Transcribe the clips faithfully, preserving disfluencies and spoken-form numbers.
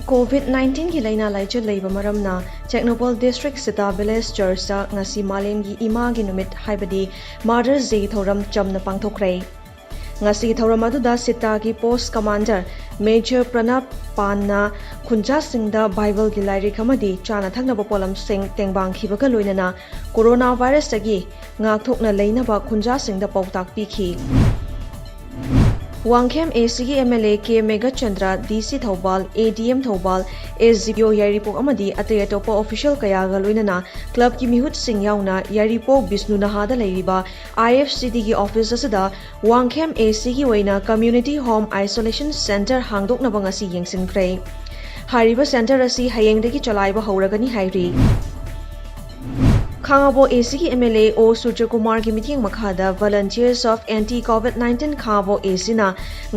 COVID nineteen ꯒꯤ ꯂꯥꯏꯅꯥ ꯂꯥꯏꯆꯠ ꯂꯩꯕ ꯃꯔꯝꯅ Tengnoupal district Sita village church ꯇ ꯉꯁꯤ ꯃꯥꯂꯦꯝꯒꯤ ꯏꯃꯥꯒꯤ ꯅꯨꯃꯤꯠ ꯍꯥꯏꯕꯗꯤ Mother's Day ꯊꯧꯔꯝ ꯆꯝꯅ ꯄꯥꯡꯊꯣꯛꯈ꯭ꯔꯦ꯫ ꯉꯁꯤꯒꯤ ꯊꯧꯔꯝ ꯑꯗꯨꯗ ꯁꯤꯇꯥꯒꯤ post commander Major ꯄ꯭ꯔꯅꯕ ꯄꯥꯟꯅ ꯈꯨꯟꯖꯥꯁꯤꯡꯗ ꯕꯥꯏꯕꯜꯒꯤ ꯂꯥꯏꯔꯤꯛ ꯑꯃꯗꯤ ꯆꯥꯅ ꯊꯛꯅꯕ ꯄꯣꯠꯂꯝꯁꯤꯡ ꯇꯦꯡꯕꯥꯡꯈꯤꯕꯒ ꯂꯣꯏꯅꯅ corona virus ꯇꯒꯤ ꯉꯥꯛꯊꯣꯛꯅ ꯂꯩꯅꯕ ꯈꯨꯟꯖꯥꯁꯤꯡꯗ ꯄꯥꯎꯇꯥꯛ ꯄꯤꯈꯤ꯫ ꯋꯥꯡꯈꯦꯝ AC ꯒꯤ MLA ꯀꯦ Meghachandra, DC Thoubal, ADM Thoubal, SDPO ꯌꯥꯏꯔꯤꯄꯣꯛ ꯑꯃꯗꯤ ꯑꯇꯩ ꯑꯇꯣꯞꯄ official ꯀꯌꯥꯒ ꯂꯣꯏꯅꯅ club ꯀꯤ ꯃꯤꯍꯨꯠꯁꯤꯡ ꯌꯥꯎꯅ ꯌꯥꯏꯔꯤꯄꯣꯛ ꯕꯤꯁꯅꯨ ꯅꯍꯥꯗ ꯂꯩꯔꯤꯕ IFCD ꯒꯤ office ꯑꯁꯤꯗ ꯋꯥꯡꯈꯦꯝ AC ꯒꯤ ꯑꯣꯏꯅ community home isolation center ꯍꯥꯡꯗꯣꯛꯅꯕ ꯉꯁꯤ ꯌꯦꯡꯁꯤꯟꯈ꯭ꯔꯦ꯫ ꯍꯥꯏꯔꯤꯕ center ꯑꯁꯤ ꯍꯌꯦꯡꯗꯒꯤ ꯆꯂꯥꯏꯕ ꯍꯧꯔꯒꯅꯤ ꯍꯥꯏꯔꯤ꯫ ꯈꯥꯉꯕꯣꯛ AC ꯒꯤ MLA ꯑꯣ ꯁꯨꯔꯖꯀꯨꯃꯥꯔꯒꯤ ꯃꯤꯠꯌꯦꯡ ꯃꯈꯥꯗ Volunteers of Anti COVID nineteen Khangabok AC ꯅ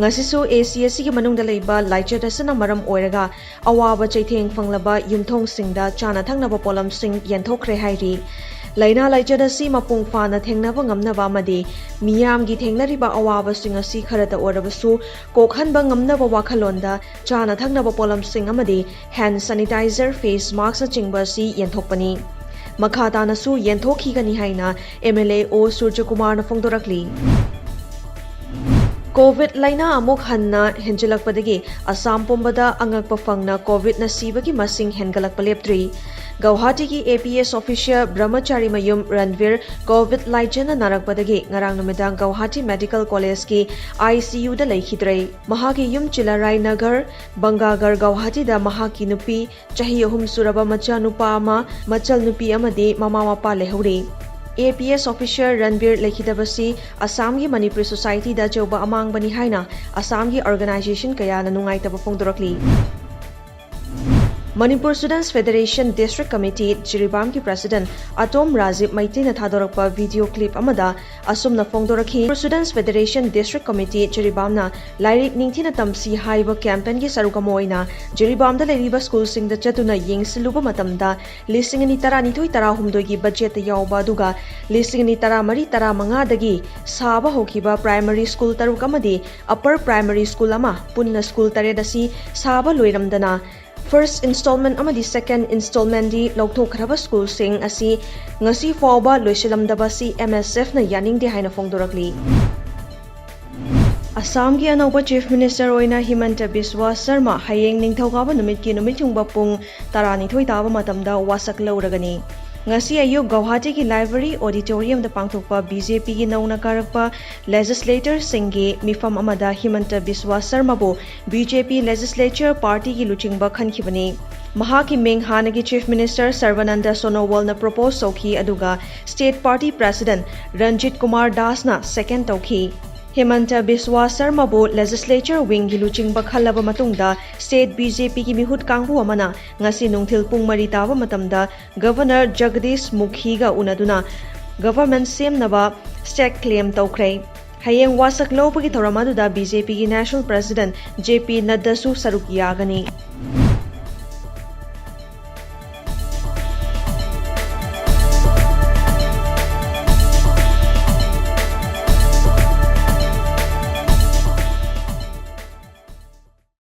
ꯉꯁꯤꯁꯨ AC ꯑꯁꯤꯒꯤ ꯃꯅꯨꯡꯗ ꯂꯩꯕ ꯂꯥꯏꯆꯠ ꯑꯁꯤꯅ ꯃꯔꯝ ꯑꯣꯏꯔꯒ ꯑꯋꯥꯕ ꯆꯩꯊꯦꯡ ꯐꯪꯂꯕ ꯌꯨꯝꯊꯣꯡꯁꯤꯡꯗ ꯆꯥꯅ ꯊꯛꯅꯕ ꯄꯣꯠꯂꯝꯁꯤꯡ ꯌꯦꯟꯊꯣꯛꯈ꯭ꯔꯦ ꯍꯥꯏꯔꯤ꯫ ꯂꯥꯏꯅꯥ ꯂꯥꯏꯆꯠ ꯑꯁꯤ ꯃꯄꯨꯡ ꯐꯥꯅ ꯊꯦꯡꯅꯕ ꯉꯝꯅꯕ ꯑꯃꯗꯤ ꯃꯤꯌꯥꯝꯒꯤ ꯊꯦꯡꯅꯔꯤꯕ ꯑꯋꯥꯕꯁꯤꯡ ꯑꯁꯤ ꯈꯔꯇ ꯑꯣꯏꯔꯕꯁꯨ ꯀꯣꯛꯍꯟꯕ ꯉꯝꯅꯕ ꯋꯥꯈꯜꯂꯣꯟꯗ ꯆꯥꯅ ꯊꯛꯅꯕ ꯄꯣꯠꯂꯝꯁꯤꯡ ꯑꯃꯗꯤ hand sanitizer, face mask ꯅꯆꯤꯡꯕ ꯑꯁꯤ ꯌꯦꯟꯊꯣꯛꯄꯅꯤ꯫ ꯃꯈꯥ ꯇꯥꯅꯁꯨ ꯌꯦꯟꯊꯣꯛꯈꯤꯒꯅꯤ ꯍꯥꯏꯅ MLA ꯑꯣ ꯁꯨꯔꯖꯀꯨꯃꯥꯔꯅ ꯐꯣꯡꯗꯣꯔꯛꯂꯤ꯫ COVID ꯂꯥꯏꯅꯥ ꯑꯃꯨꯛ ꯍꯟꯅ ꯍꯦꯟꯖꯤꯜꯂꯛꯄꯗꯒꯤ ꯑꯁꯥꯝ ꯄꯨꯝꯕꯗ ꯑꯉꯛꯄ ꯐꯪꯅ COVID ꯅ ꯁꯤꯕꯒꯤ ꯃꯁꯤꯡ ꯍꯦꯟꯒꯠꯂꯛꯄ ꯂꯦꯞꯇ꯭ꯔꯤ꯫ ꯒꯧꯍꯥꯇꯤꯒꯤ APS officer ꯕ꯭ꯔꯍꯃꯆꯥꯔꯤ ꯃꯌꯨꯝ ꯔꯟꯕꯤꯔ COVID ꯂꯥꯏꯆꯠꯅ ꯅꯥꯔꯛꯄꯗꯒꯤ ꯉꯔꯥꯡ ꯅꯨꯃꯤꯗꯥꯡ ꯒꯧꯍꯥꯇꯤ Medical College ꯀꯤ ICU ꯗ ꯂꯩꯈꯤꯗ꯭ꯔꯦ꯫ ꯃꯍꯥꯛꯀꯤ ꯌꯨꯝ ꯆꯤꯂꯥꯔꯥꯏ ꯅꯒꯔ, ꯕꯪꯒꯥꯒꯔ, ꯒꯧꯍꯥꯇꯤꯗ ꯃꯍꯥꯛꯀꯤ ꯅꯨꯄꯤ, ꯆꯍꯤ ꯑꯍꯨꯝ ꯁꯨꯔꯕ ꯃꯆꯥꯅꯨꯄꯥ ꯑꯃ, ꯃꯆꯜ ꯅꯨꯄꯤ ꯑꯃꯗꯤ ꯃꯃꯥ ꯃꯄꯥ ꯂꯩꯍꯧꯔꯤ꯫ APS officer ꯔꯟꯕꯤꯔ ꯂꯩꯈꯤꯗꯕꯁꯤ ꯑꯁꯥꯝꯒꯤ ꯃꯅꯤꯄꯨꯔꯤ society ꯗ ꯑꯆꯧꯕ ꯑꯃꯥꯡꯕꯅꯤ ꯍꯥꯏꯅ ꯑꯁꯥꯝꯒꯤ organization ꯀꯌꯥꯅ ꯅꯨꯡꯉꯥꯏꯇꯕ ꯐꯣꯡꯗꯣꯔꯛꯂꯤ꯫ Manipur Students Federation District Committee ꯖꯤꯔꯤꯕꯥꯝꯒꯤ president ꯑꯇꯣꯝ Rajiv ꯃꯩꯇꯩꯅ ꯊꯥꯗꯣꯔꯛꯄ video clip ꯑꯃꯗ ꯑꯁꯨꯝꯅ ꯐꯣꯡꯗꯣꯔꯛꯈꯤ꯫ Students Federation District Committee ꯖꯤꯔꯤꯕꯥꯝꯅ ꯂꯥꯏꯔꯤꯛ ꯅꯤꯡꯊꯤꯅ ꯇꯝꯁꯤ ꯍꯥꯏꯕ campaign ꯒꯤ ꯁꯔꯨꯛ ꯑꯃ ꯑꯣꯏꯅ ꯖꯤꯔꯤꯕꯥꯝꯗ ꯂꯩꯔꯤꯕ school ꯁꯤꯡꯗ ꯆꯠꯇꯨꯅ ꯌꯦꯡꯁꯤꯜꯂꯨꯕ ꯃꯇꯝꯗ ꯂꯤꯁꯤꯡ ꯑꯅꯤ ꯇꯔꯥꯅꯤꯊꯣꯏ ꯇꯔꯥꯍꯨꯝꯗꯣꯏꯒꯤ budget ꯇ ꯌꯥꯎꯕ, ꯑꯗꯨꯒ ꯂꯤꯁꯤꯡ ꯑꯅꯤ ꯇꯔꯥꯃꯔꯤ ꯇꯔꯥꯃꯉꯥꯗꯒꯤ ꯁꯥꯕ ꯍꯧꯈꯤꯕ primary school ꯇꯔꯨꯛ ꯑꯃꯗꯤ upper primary school ꯑꯃ, ꯄꯨꯟꯅ school ꯇꯔꯦꯠ ꯑꯁꯤ ꯁꯥꯕ ꯂꯣꯏꯔꯝꯗꯅ First installment ꯑꯃꯗꯤ second installmentꯗꯤ ꯂꯧꯊꯣꯛꯈ꯭ꯔꯕ ꯁ꯭ꯀꯨꯜꯁꯤꯡ ꯑꯁꯤ ꯉꯁꯤ ꯐꯥꯎꯕ ꯂꯣꯏꯁꯤꯜꯂꯝꯗꯕ ꯑꯁꯤ MSFꯅ ꯌꯥꯅꯤꯡꯗꯦ ꯍꯥꯏꯅ ꯐꯣꯡꯗꯣꯔꯛꯂꯤ꯫ ꯑꯁꯥꯝꯒꯤ ꯑꯅꯧꯕ Chief Minister ꯑꯣꯏꯅ ꯍꯤꯃꯟꯇ ꯕꯤꯁ꯭ꯋꯥ ꯁꯔꯃ ꯍꯌꯦꯡ ꯅꯤꯡꯊꯧꯀꯥꯕ ꯅꯨꯃꯤꯠꯀꯤ ꯅꯨꯃꯤꯠ ꯌꯨꯡꯕ ꯄꯨꯡ ꯇꯔꯥꯅꯤꯊꯣꯏ ꯇꯥꯕ ꯃꯇꯝꯗ ꯋꯥꯁꯛ ꯂꯧꯔꯒꯅꯤ꯫ ꯉꯁꯤ ꯑꯌꯨꯛ ꯒꯧꯍꯥꯇꯤꯒꯤ Library Auditoriumꯗ ꯄꯥꯡꯊꯣꯛꯄ BJPꯒꯤ ꯅꯧꯅ ꯀꯥꯔꯛꯄ legislatorꯁꯤꯡꯒꯤ ꯃꯤꯐꯝ ꯑꯃꯗ ꯍꯤꯃꯟꯇ ꯕꯤꯁ꯭ꯋꯥ ꯁꯔꯃꯕꯨ BJP legislature partyꯒꯤ ꯂꯨꯆꯤꯡꯕ ꯈꯟꯈꯤꯕꯅꯤ꯫ ꯃꯍꯥꯛꯀꯤ ꯃꯤꯡ ꯍꯥꯟꯅꯒꯤ Chief Minister ꯁꯔꯕꯥꯅꯟꯗ ꯁꯣꯅꯣꯋꯥꯜꯅ propose ꯇꯧꯈꯤ, ꯑꯗꯨꯒ State Party President Ranjit Kumar ꯗꯥꯁꯅ second ꯇꯧꯈꯤ꯫ ꯍꯤꯃꯟꯇ ꯕꯤꯁ꯭ꯋꯥ ꯁꯔꯃꯕꯨ legislature wingꯒꯤ ꯂꯨꯆꯤꯡꯕ ꯈꯜꯂꯕ ꯃꯇꯨꯡꯗ state BJPꯒꯤ ꯃꯤꯍꯨꯠ ꯀꯥꯡꯕꯨ ꯑꯃꯅ ꯉꯁꯤ ꯅꯨꯡꯊꯤꯜ ꯄꯨꯡ ꯃꯔꯤ ꯇꯥꯕ ꯃꯇꯝꯗ Governor ꯖꯒꯗꯤꯁ ꯃꯨꯈꯤꯒ ꯎꯅꯗꯨꯅ government ꯁꯦꯝꯅꯕ ꯆꯦꯛ claim ꯇꯧꯈ꯭ꯔꯦ꯫ ꯍꯌꯦꯡ ꯋꯥꯁꯛ ꯂꯧꯕꯒꯤ ꯊꯧꯔꯝ ꯑꯗꯨꯗ BJPꯒꯤ National President JP ꯅꯗ꯭ꯗꯥꯁꯨ ꯁꯔꯨꯛ ꯌꯥꯒꯅꯤ꯫